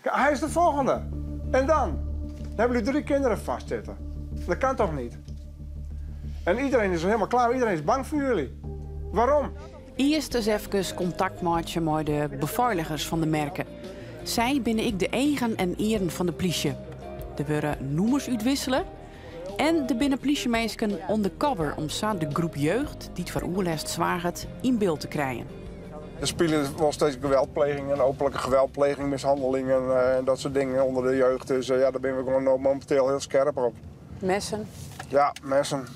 Hij is de volgende. En dan? Dan hebben jullie drie kinderen vastzitten. Dat kan toch niet? En iedereen is helemaal klaar. Iedereen is bang voor jullie. Waarom? Earst ris efkes kontakt meitsje mei de befeiligers fan de merke. Sy binne ek de eagen en earen fan de plysje. Der wurde nûmers útwissele en der binne plysjeminsken undercover om sa de groep jeugd dy't foar oerlêst soarget yn byld te krijen. Er spelen wel steeds geweldplegingen, openlijke geweldpleging, mishandelingen en dat soort dingen onder de jeugd. Dus ja, daar ben we gewoon momenteel heel scherp op. Messen? Ja, messen.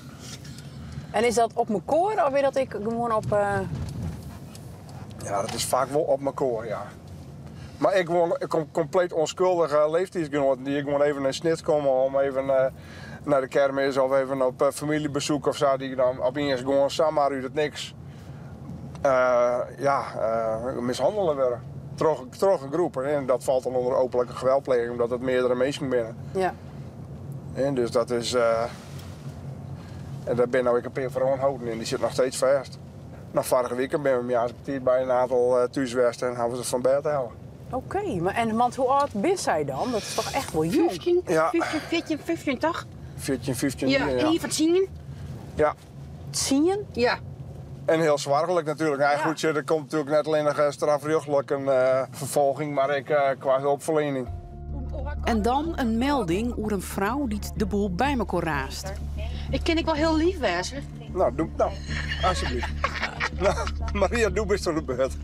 En is dat op mekoar of is dat ek gewoan op... Ja, dat is faak wol op mekoar, ja. Mar ek gewoan kompleet ûnskuldige leeftiidsgenoaten dy't gewoan even nei Snits komme om even nei de kermis of even op famyljebesoek of sa, dy't dan opiens gewoan samar út it niks ja, mishannele wurde troch in groep. En dat falt dan ûnder openlijke geweldpleging, omdat it meardere minsken binne. Ja. En dus dat is. En dêr binne no ek in pear foar oanholden en dy sitte noch steeds fêst. No, foarige wike binne we moarns betiid by in oantal thús west en hawwe se fan bêd helle. Oké, mar en want hoe âld binne sy dan? Dat is toch echt wol jong? 15, Ja. 15, 14, 15 toch? 14, 15 Ja, jier, ja. ien fan 10. Ja. 10? Ja. En hiel soarchlik natuerlik. Nou, Ja. goed, der komt natuerlik net allinnich strafrjochtlik in ferfolging, mar ek kwa hulpferliening. En dan in melding oer in frou dy't de boel by mekoar raast. Ik kin ek wol hiel lief wêze. No, doe, no, alsjeblieft. No, Maria, do bist oan de beurt.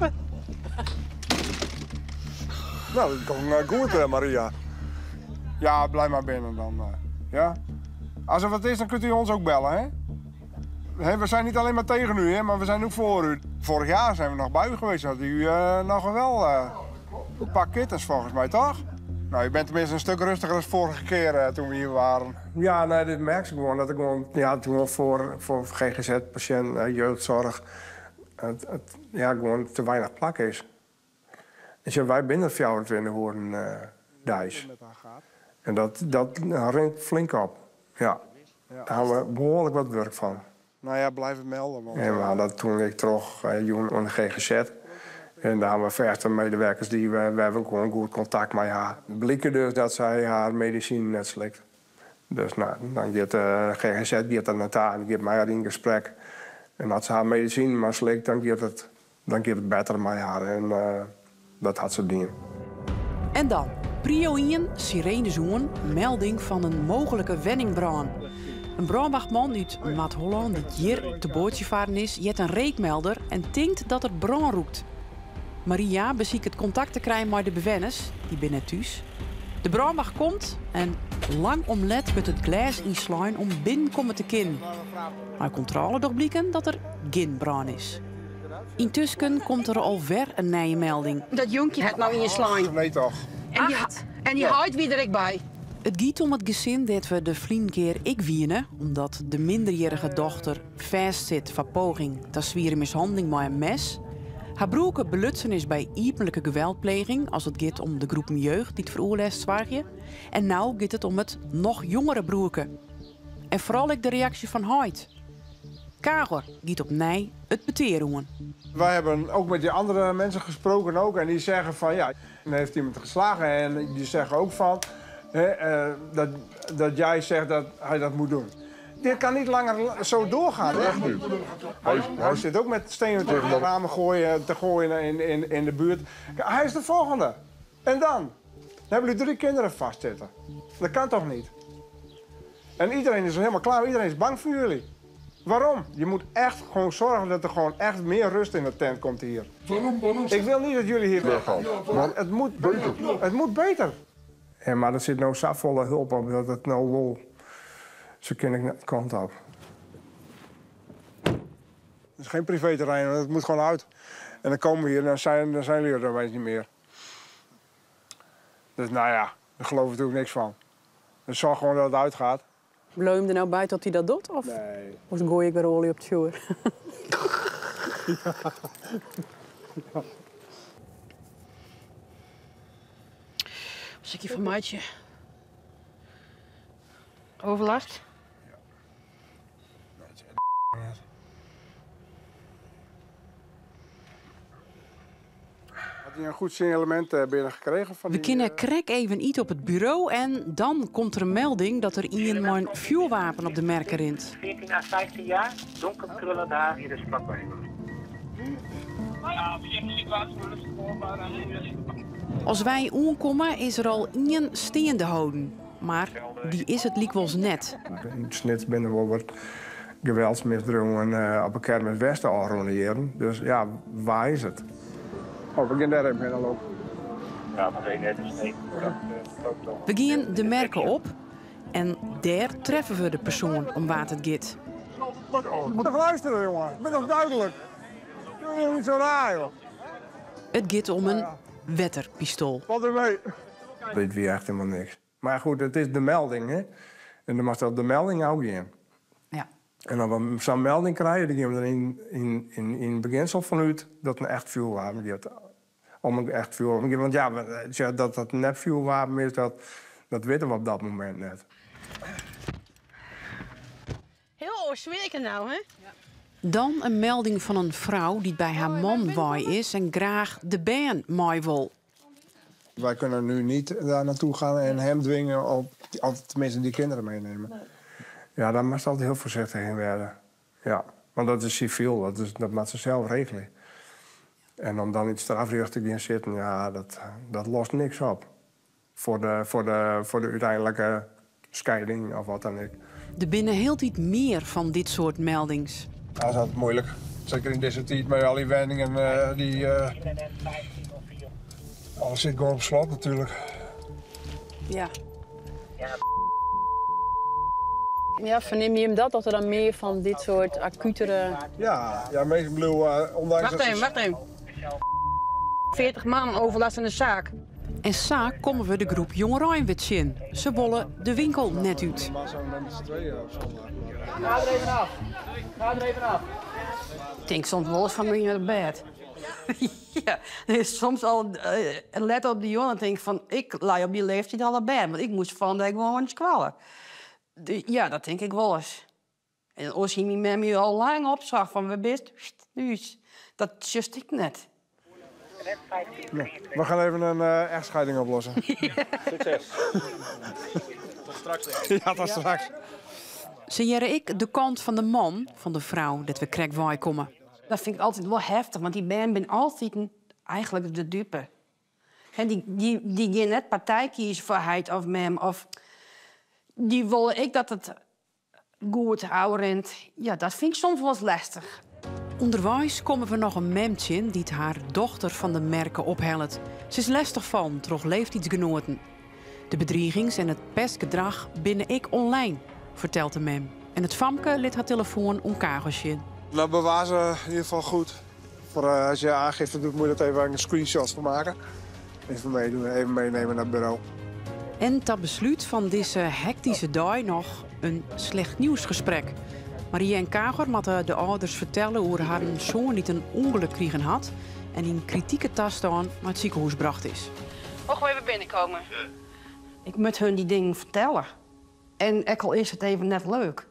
No, dat komt goed, Maria. Ja, bliuw mar binnen dan. Ja? As der wat is, dan kunt u ons ook bellen, hè? Hè, we zijn niet alleen maar tegen u, hè, maar we zijn ook voor u. Vorig jaar zijn we nog bij u geweest, had u nog wel een paar kittens volgens mij, toch? Nou, u bent tenminste een stuk rustiger dan vorige keer toen we hier waren. Ja, nee, dit merk ik gewoon. Dat ik gewoon, ja, toen wel voor GGZ-patiënt, jeugdzorg, het, ja, gewoon te weinig plak is. Dus ja, wy binne 24 oeren deis. En dat rint flink op. Ja. Dêr hawwe we behoarlik wat wurk fan. Nou ja, blijf het melden. Want, En we hadden dat toen ik terug jûn oan de GGZ. En daar hebben we vaste medewerkers die we hebben gewoon goed contact met haar. Blikken dus dat zij haar medicijn net slikt. Dus nou, dan gaat de GGZ gaat er naar haar en gaat mij haar in gesprek. En als ze haar medicijn maar slikt, dan gaat het beter met haar. En dat had ze dien. En dan, prio 1, sirenes oan, melding fan in mooglike wenningbrân. In brânwachtman út Noard-Hollân dy't hjir te boatsjefaren is, heart in reekmelder en tinkt dat der brân rûkt. Maria besiket kontakt te krijen mei de bewenners, dy binne net thús. De brânwacht komt en lang om let wurdt it glês ynslein om binnenkomme te kinnen. Nei kontrôle docht bliken dat der gjin brân is. Yntusken komt der alwer in nije melding. Dat jonkje hat no ien slein. Nee toch? En dy heit wie der ek by. It giet om it gesin dêr't we de ferline kear ek wiene, omdat de minderjierrige dochter fêstsit foar poging ta swiere mishanneling mei in mes. Har broerke belutsen is by iepenlike geweldpleging as it giet om de groepen jeugd dy't foar oerlêst soargje. En no giet it om it noch jongere broerke. En foaral ek de reaksje fan heit. Kagor giet opnij it petear oan. Wij hebben ook met die andere mensen gesproken ook en die zeggen van ja, dan heeft iemand geslagen en die zeggen ook van hè, dat jij zegt dat hij dat moet doen. Dit kan niet langer zo doorgaan. Hè? Echt niet. Hij zit ook met stenen tegen de ramen te gooien in de buurt. Hij is de volgende. En dan? Dan hebben jullie 3 kinderen vastzitten. Dat kan toch niet? En iedereen is helemaal klaar. Iedereen is bang voor jullie. Waarom? Je moet echt gewoon zorgen dat er gewoon echt meer rust in de tent komt hier. Waarom, waarom? Ik wil niet dat jullie hier Weggaan. weggaan. Maar het moet beter. Het moet beter. Ja, maar er zit nou zoveel hulp op dat het nou wel... Zo ken ik net de kant op. Het is geen privéterrein, het moet gewoon uit. En dan komen we hier en dan zijn jullie er opeens niet meer. Dus daar geloof ik natuurlijk niks van. Dus zorg gewoon dat het uitgaat. Bleef hem er nou bij dat hij dat doet? Of? Nee. Of gooi ik weer olie op het vuur? Ja. Wat zeg je van maatje? Overlast? Ja. Had je een goed signalement binnengekregen van We die, kinne krekt even ite op it buro en dan komt der in melding dat der ien mei in fjoerwapen op de merke rint. 14 à 15 jaar, donker krullend haar. Hier is vlakbij. As wy oankomme is der al ien steande holden, mar dy is it lykwols net. Yn Snits binne der wol wat geweldsmisdriuwen op 'e kermis west de ôfrûne jierren. Dus ja, wa is it? Oh, we gean dêr even hinne lopen. We gean de merke op en dêr treffe we de persoan om wa't it giet. Je moet toch luisteren, jongen. Ik ben toch duidelijk? Doe je niet zo raar, joh. It giet om in wetterpistoal. Wat ermee? Dit wie echt helemaal niks. Mar goed, it is de melding, hè. En dan moatst op de melding ôfgean. En as we sa'n melding krije, dan gean we der yn begjinsel fanút dat in echt fjoerwapen giet. Om in echt fjoerwapen giet. Want ja, dat dat in nepfjoerwapen is, dat witte we op dat momint net. Hiel oar sfearke no, hè? Dan in melding fan in frou dy't by har man wei is en graach de bern mei wol. Wij kunnen nu niet daar naartoe gaan en hem dwingen op, of tenminste die kinderen meenemen. Ja, daar moatst altyd hiel foarsichtich yn wêze. Ja, want dat is sivyl, dat moat se sels regelje. En om dan yn it strafrjocht te gean sitten, ja, dat lost niks op. Foar de úteinlike skieding of wat dan ek. Der binne hieltyd mear fan dit soart meldings. Dat is altyd muoilik. Seker yn dizze tiid mei al dy wenningen dy alles sit gewoan op slot natuerlik. Ja, fernimme jim dat, dat der dan mear fan dit soart akutere... Ja, ja, minsken bliuwe, ûndanks Wacht dat even, se wacht even. 40 man overlast in de saak. En sa komme we de groep jongerein wer tsjin. Se wolle de winkel net út. Ga er even af. Ga er even af. Ik tink soms wol ris fan my nei bêd. Ja, soms al let op de jûn en tink fan ik lei op dy leeftiid al op bêd, want ik moast fan dei gewoan nei skoalle. Ja, dat tink ik wolris. En oars hie myn mem my al lang opsocht fan wêr bist? Thús. Dat sjochst ik net. Nee, we gaan even een echtscheiding oplossen. Succes. Tot straks. Ja, tot straks. Se hearre ek de kant fan de man fan de frou dêr't we krekt wei komme. Dat fyn ik altyd wol heftich, want dy bern binne altyd eigenlik de dupe. Hè, dy gean net partij kieze foar heit of mem. Of dy wolle ek dat it goed ôfrint. Ja, dat fyn ik soms wolris lestich. Underweis komme we noch in mem tsjin dy't har dochter fan de merke ophellet. Se is lestich fallen troch leeftiidsgenoaten. De bedrigings en it pestgedrach binne ek online, fertelt de mem. En it famke lit har telefoan oan Kagel sjen. Nou, bewaar ze in ieder geval goed. Voor als je aangifte doet, moet je dat even een screenshot van maken. Even meedoen, even meenemen naar het bureau. En ta beslút fan dizze hektyske dei noch in slecht nieuwsgesprek. Maria en Kagor moatte de âlders fertelle oer harren soan dy't in ûngelok krigen hat en yn kritike tastân nei it sikehûs brocht is. Mogen we even binnenkomen? Ik moat hun dy dingen fertelle. En ek al is it even net leuk.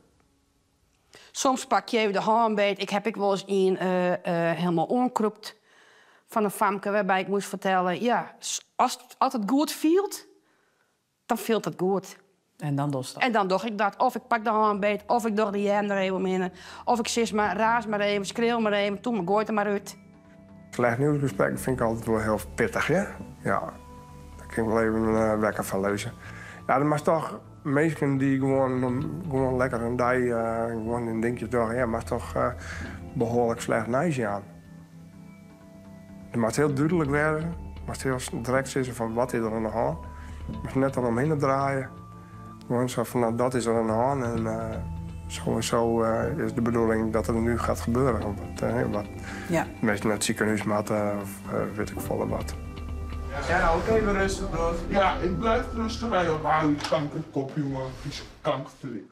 Soms pak je even de hân beet. Ik ha ek wolris ien hielendal oankrûpt fan in famke wêrby't ik moast fertelle, ja, as it goed fielt, dan fielt it goed. En dan dochst dat? En dan doch ik dat. Of ik pak de hân beet, of ik doch de earm der even omhinne. Of ik sis mar, raas mar even, skreau mar even, toe mar, goai it der mar út. Slecht nieuwsgesprek fyn ik altyd wol hiel pittich, ja. Ja, dêr kin ik wol even wekker fan lizze. Ja, der moatst toch minsken dy't gewoan lekker in dei gewoan in dinkje dogge, ja, moatst toch behoarlik slecht nijs jaan. It moat hiel dúdlik wêze, moatst hiel direkt sizze fan wat is der oan de hân. Moatst net der omhinne draaie. Gewoan sa fan no, dat is der oan de hân en zo en zo is de bedoeling dat er nu gaat gebeuren. Of wat minsken nei it sikehûs moatte of wit ik folle wat. Ja, nou ook even rustig doen. Ja, ik blijf rustig bij op. Hou je kankerkop, jongen. Vieze kankerflik.